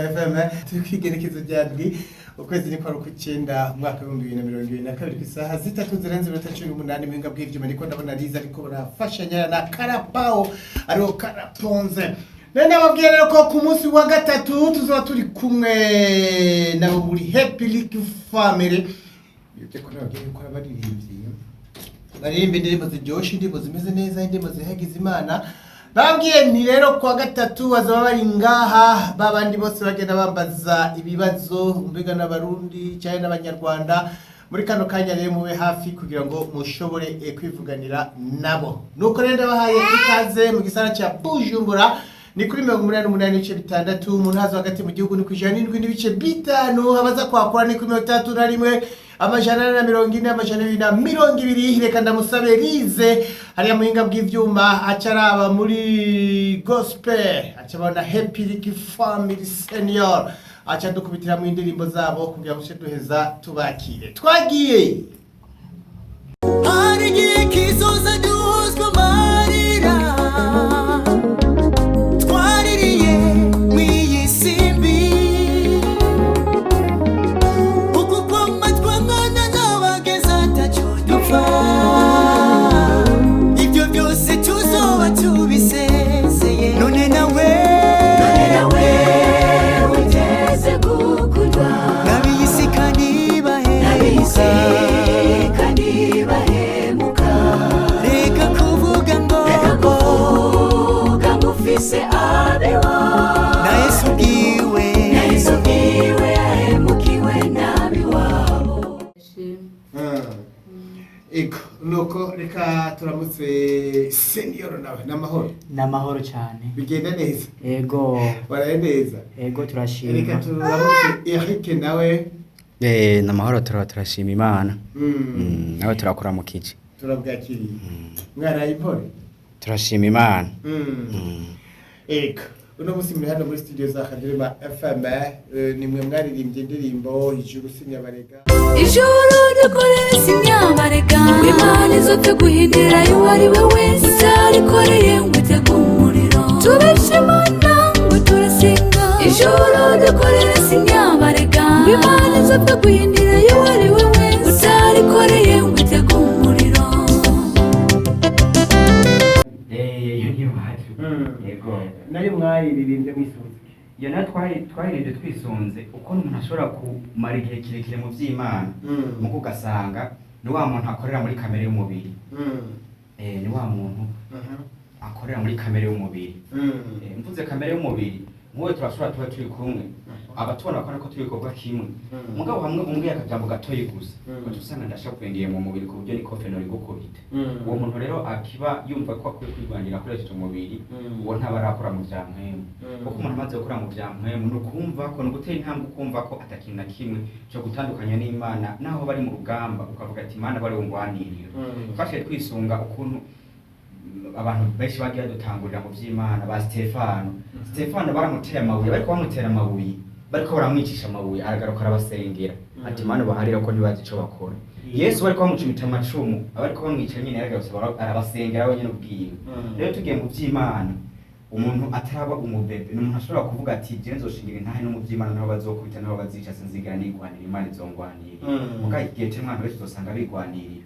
FM turi kwigerekezo rya ndwi, ukwezi ni kwa 9, umwaka w'2022, ku isaha 2:18. Muhinga bw'ivyuma niko ndabona Liza ariko barafashanya na Karapao, ariho Karaponze. None nababwiye rero ko ku munsi wa gatatu tuzoba turi kumwe nabo muri Happy League Family. Ibyo ko nababwiye yuko abaririmbyi baririmba indirimbo ziryoshe, indirimbo zimeze neza, indirimbo zihagize Imana. Babwiye nti rero kuwa gatatu bazaba bari ngaha. Babandi bose bagenda bambaza ibibazo, mbega n'Abarundi cyane n'Abanyarwanda muri kano kanya, rero mube hafi kugira ngo mushobore kwivuganira nabo. Nuko rero ndabahaye ikaze. Mu gisara cya Bujumbura ni kuri 88.6, mu ntazo hagati mu gihugu ni ku 107.5, abaza kwakora ni kuri 31 440 220. Reka ndamusabe Rize hariya muhinga bw'ivyuma acaraba muri gospel, acabona Happy League Family Senior, aca dukubitira mu indirimbo zabo kugira ngo duheza tubakire. Twagiye. Hari igihe kizoza duhozwa amarira twaririye mw'iyi simbi, uku kwama twangana n'abageza atacyo dupfa. Ibyo byose tuzoba tubisezeye, none nawe, None nawe witeze gukundwa n'ab'iyisi kandi bahemuka, n'ab'isi kandi bahemuka, reka kuvuga ngo reka kuvuga ngo ufise abewa, na Yesu ubwiwe, na Yesu ubwiwe yahemukiwe n'abiwabo. Ego, nuko reka turamutse Senior. Nawe n'amahoro? N'amahoro cyane. Bigenda neza? Ego. Waraye neza? Ego, turashima. Reka turamutse Eric nawe. Namahoro, turashima Imana. Nawe turakuramukije. Turabwakiriye. Mwaraye impore? Turashima Imana. Ego, uno munsi muri hano muri studio za Kadirima FM, nimwe mwaririmbye indirimbo "Ijuru Sinyabarega". Ijuru dukorera sinyabarega, Imana izopfe guhindira uwo ari we wese utarikoreye ngo utege umuriro. Tubeshe Imana ngo turasenga. Ijuru dukorera sinyabarega, Imana izopfe guhindira uwo ari we wese utarikoreye ngo utege umuriro. Iyo niyo wacu. Yego. Nayo mwayiririmbye mwisunze? Iyo nayo twayiririmbye twisunze uko umuntu ashobora kumara igihe kirekire mu by'Imana, muko ugasanga ni wa muntu akorera muri kamere y'umubiri. Ni wa muntu akorera muri kamere y'umubiri. Mvuze kamere y'umubiri, nk'uwo turashobora tuba turi kumwe, abatubona ko ariko turi ibikorwa kimwe, mugabo hamwe umbwiye akajambo gatoyi gusa, ugaca usanga ndashakwengeye mu mubiri ku buryo ni kofenori igukubita. Uwo muntu rero akiba yumva ko akwiye kwirwanira akoresheje umubiri, uwo ntaba arakora mu vya mpwemu, kuko umuntu amaze gukora mu vya mpwemu ni ukumva ko ni ugutera intambwe, ukumva ko atakintu na kimwe cyo gutandukanya n'Imana, naho bari mu rugamba ukavuga ati: "Imana bari bungwanirira." Twashiye twisunga ukuntu abantu benshi bagiye badutangurira mu by'Imana, ba Stefano. Stefano baramuteye amabuye, bariko bamutera amabuye, bariko baramwicisha amabuye, aragaruka arabasengera ati: "Imana baharira ko ntibazi ico bakora." Yesu bariko bamucumita amacumu, abariko bamwica nyene, yaragarutse arabasengera wenyene ubwiwe. Rero tugiye mu by'Imana, umuntu ataraba umubebe ni umuntu ashobora kuvuga ati: "Je nzoshingira intahe no mu by'Imana, naho bazokubita, naho bazica, sinzigera nigwanira, Imana izongwanirira." Muga igihe c'umwana wese uzosanga bigwanirira,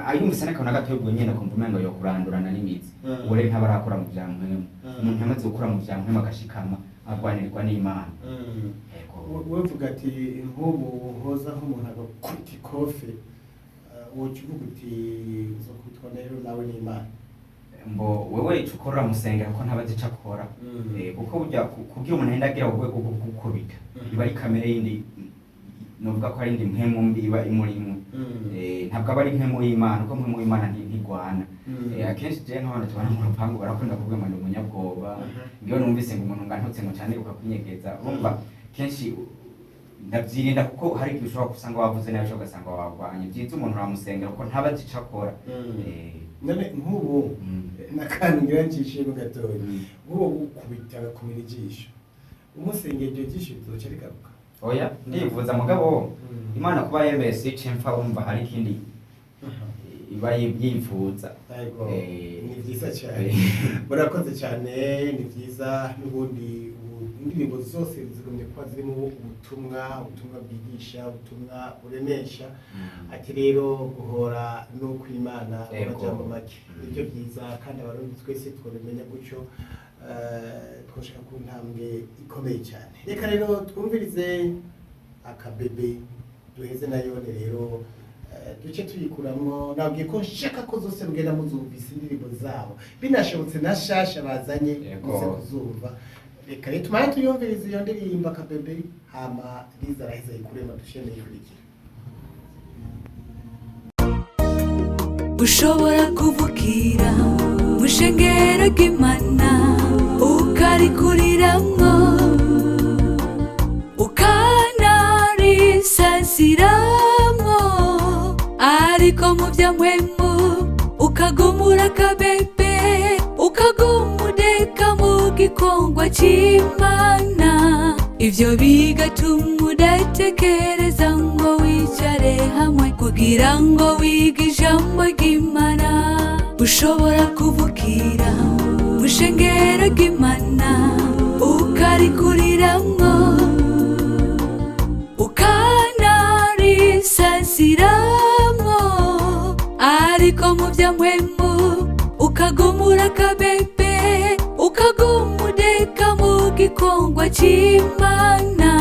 ayumvise n'akantu na gatoya, ubwo nyene akumva umengo yo kurandurana n'imizi. Uwo rero ntaba arakora mu vya mpwemu. Umuntu yamaze gukura mu vya mpwemu agashikama, arwanirirwa n'Imana. Yego. Wovuga ati nk'ubu hoza nk'umuntu agakubita ikofe, woca uvuga uti uzokubitwa rero nawe n'Imana? Mbo wewe ico ukora uramusengera, kuko ntaba azi ico akora. Kuko burya kugira umuntu ahenda agira urwego rwo gukubita, iba ari kamere yindi, novuga ko ari indi mpwemu mbi iba imurimwo. Ntabwo aba ari mpwemu y'Imana, kuko mpwemu y'Imana ntigwana. Akenshi je nk'abantu tubana mu rupangu barakunda kuvuga ngo ndi umunyabwoba. Ngiyo numvise ngo umuntu ngantutse ngo cane ukakwinyegeza, urumva kenshi ndavyirinda, kuko hari igihe ushobora gusanga wavuze nabi, ugasanga wagwanye. Vyiza umuntu uramusengera kuko ntaba azi ico akora. None nk'ubu n'akantu ngira ncishemo gatoya, nk'ubu gukubita agakumira ijisho, umusengera iryo jisho rizoca rigaruka? Oya, ndivuza mugabo Imana kuba yemeye sice mfa, wumva hari ikindi iba yivuza. Yego, ni byiza cyane, murakoze cyane, ni byiza n'ubundi. Indirimbo zose zigumye kuba zirimo ubutumwa, ubutumwa bwigisha, ubutumwa buremesha. Ati rero guhora n'ukwimana mu majambo make nibyo byiza, kandi Abarundi twese twabimenya gutyo, twoshika ku ntambwe ikomeye cyane. Reka rero twumvirize akabebe duheze nayone rero, duce tuyikuramwo. Nabwiye ko nshaka ko zose mugenda muzumvise indirimbo zabo, binashobotse na shasha bazanye muze kuzumva. Reka rero tumare tuyumvirize iyo ndirimbo akabebe, hama Liza araheza ayikuremo dushemeye ikurikira. Ushobora kuvukira mu shengero ry'Imana ukarikuriramwo, ukanarisasiramwo, ariko mu bya mpwemu ukagumura akabebe, ukagumudeka mu gikongwa c'Imana. Ivyo bigatuma udatekereza ngo wicare hamwe kugira ngo wige ijambo ry'Imana. Ushobora kuvukira mu shengero ry'Imana ukarikuriramwo, ukanarisasiramwo, ariko mu bya mpwemu ukagumura akabebe, ukagumudeka mu gikongwa c'Imana.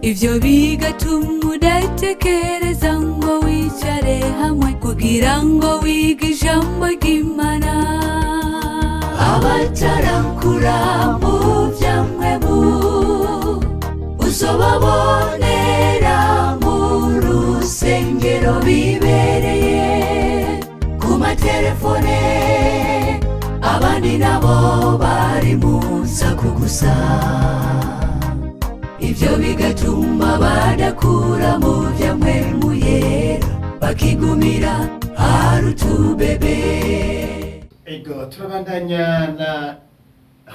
Ivyo bigatuma udatekereza ngo wicare hamwe kugira ngo wige ijambo ry'Imana. Abatarakura mu bya mpwemu uzobabonera mu rusengero bibereye ku matelefone, abandi nabo bari mu nsaku gusa. Ivyo bigatuma badakura mu bya mpwemu yera, bakigumira harutubebe. Ego, turabandanya na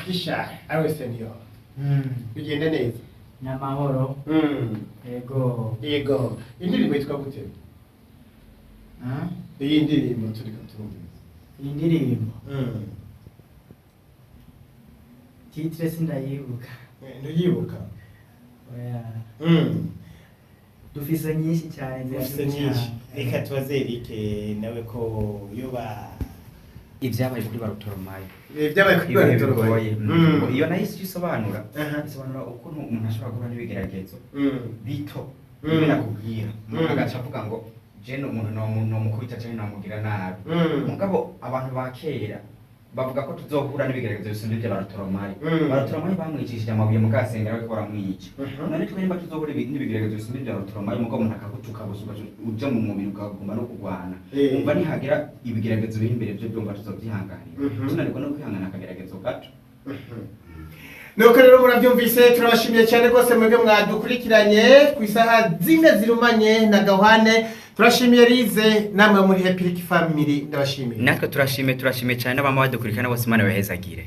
Richard ariwe senior. Bigenda neza? Ni amahoro. Yego. Yego, indirimbo yitwa gute? Iyi ndirimbo turiko turumviriza. Iyi ndirimbo titre sindayibuka. Ntuyibuka? Oya. Dufise nyinshi cyane. Dufise nyinshi. Reka tubaze Eric nawe ko yoba Ibyabaye kuri Barutoromayo. Ibyabaye kuri Ibihe Barutoromayo. bigoye. Iyo nayo icyo isobanura, isobanura ukuntu umuntu ashobora guhura n'ibigeragezo bito, bimwe nakubwira umuntu agaca avuga ngo jene umuntu nomukubita jene nomugira nabi. Mugabo abantu ba kera bavuga ko tuzohura n'ibigeragezo bisumba ibya Barutoromayo. Barutoromayo bamwicishije amabuye mu gasengero bariko baramwica. None twe nimba tuzohura n'ibigeragezo bisumba ibya Barutoromayo, mugabo umuntu akagutuka gusa ugaca uja mu mubiri ukaguma no kurwana, umva nihagera ibigeragezo biri imbere byo byumva tuzovyihanganira. Tunanirwa no kwihangana akageragezo gato. Nuko rero murabyumvise, turabashimiye cyane rwose mwebwe mwadukurikiranye ku isaha zine zirumanye na Gahwane. Turashimiye Rize, namwe muri Happy Family ndabashimiye. Natwe turashimiye, turashimiye cyane n'abama badukurikirana bose. Imana ibahezagire.